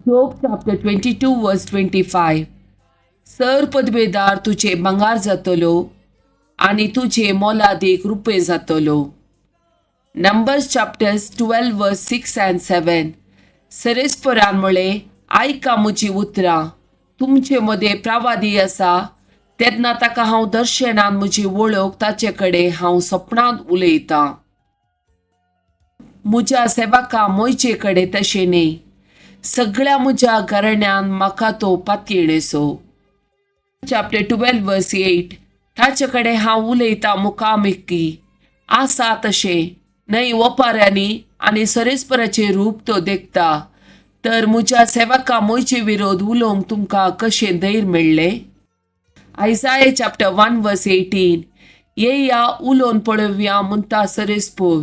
Job chapter 22 verse 25. Sir पदवेदार तुजें भांगार जातलो आनी तुजें मोलादीक रुपें जातलो. Numbers chapters 12 verse 6 and 7. सरेस्परान म्हळें, आयका म्हजीं उतरां. तुमचे मदें प्रवादी आसा तेन्ना ताका हांव दर्शनान म्हजी वळख ताचे कडेन हांव सपनांत उलयतां. म्हज्या सेवका मोयचे कडेन तशें न्ही, सगळ्या म्हज्या घराण्यान म्हाका तो पातयेणेसो. चॅप्टर 12 वर्स 8. ताचे कडेन हांव उलयतां मुखामुखी आसा तशें न्हय, ओपाऱ्यांनी आनी सरेस्पराचें रूप तो देखता. तर म्हज्या सेवका मोयचे विरोध उलोवंक तुमकां कशें धैर्य मेळ्ळें? Isaiah chapter 1 verse 18. येया, उलोवन पळोवया म्हणटा सरेस्पोर.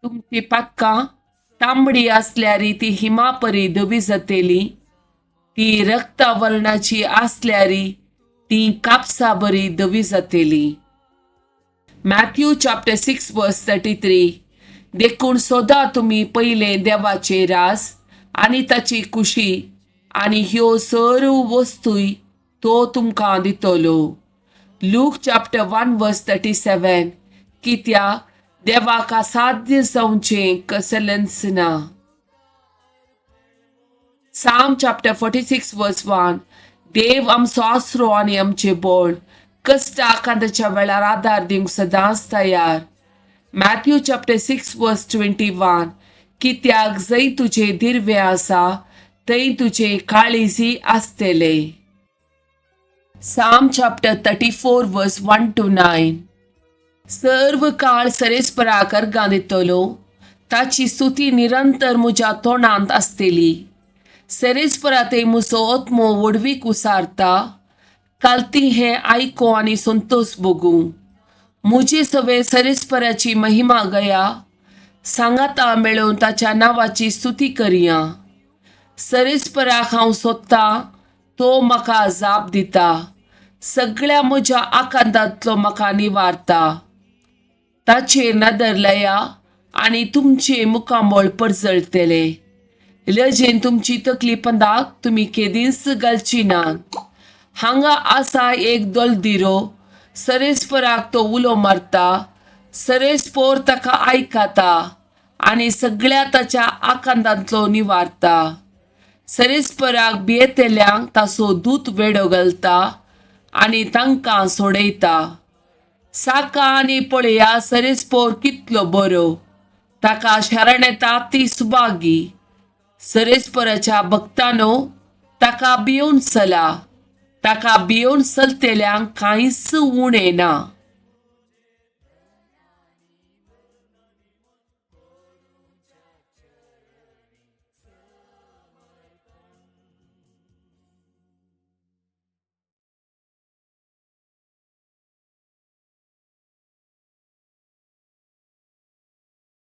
तुमची पातकां तांबडी आसल्यारी ती हिमापरी धवी जातली, ती रक्तावर्णाची आसल्यारी ती कापसा बरी धवी जातली. Matthew chapter 6 verse 33. देखून सोदा तुमी पयलें देवाचें राज आनी ताची खुशी आनी ह्यो सर्व वस्तूय तो तुमकां दितलो. Luke chapter 1 verse 37. कित्याक देवाक असाध्य जावचें कसलेंच ना. Psalm chapter 46 verse 1. देव आमचो आसरो आनी आमचें बळ, कश्टा आकांताच्या वेळार आदार दिवंक सदांच तयार. Matthew chapter 6 verse 21. कित्याक जंय तुजें दिर्वें आसा थंय तुजें काळीजय आसतलें. Psalm chapter 34 verse 1 to 9. सर्व काळ सरेस्पराक अर्गां दितलो, ताची स्तुती निरंतर म्हज्या तोंडांत आसतली. सरेस्परा थंय म्हजो आत्मो व्हडवीक उसारता. कालती हें आयको आनी संतोश भोगूं. म्हजे सवे सरेस्पराची महिमा गया, सांगाता मेळोवन ताच्या नांवाची स्तुती करया. सरेस्पराक हांव सोदतां, तो म्हाका जाप दिता, सगळ्या म्हज्या आकांतांतलो म्हाका निवारता. ताचेर नदर लाया आनी तुमचें मुखामळ परजळटलें. लजेन तुमची तकली पंदाक तुमी केदींच घालची ना. हांगा आसा एक दलदिरो, सरेस्पराक तो उलो मारता. सरेस्पोर ताका आयकता आनी सगळ्या ताच्या आकांतांतलो निवारता. सरेस्पराक भियेतल्यांक ताचो दूत वेडो घालता आनी तांकां सोडयता. साका आनी पळया सरेस्पोर कितलो बरो, ताका शरण येता ती सुभागी. सरेस्पराच्या भक्तानो, ताका भियोवन चला. ताका भियोवन चलतल्यांक कांयच उणें ना.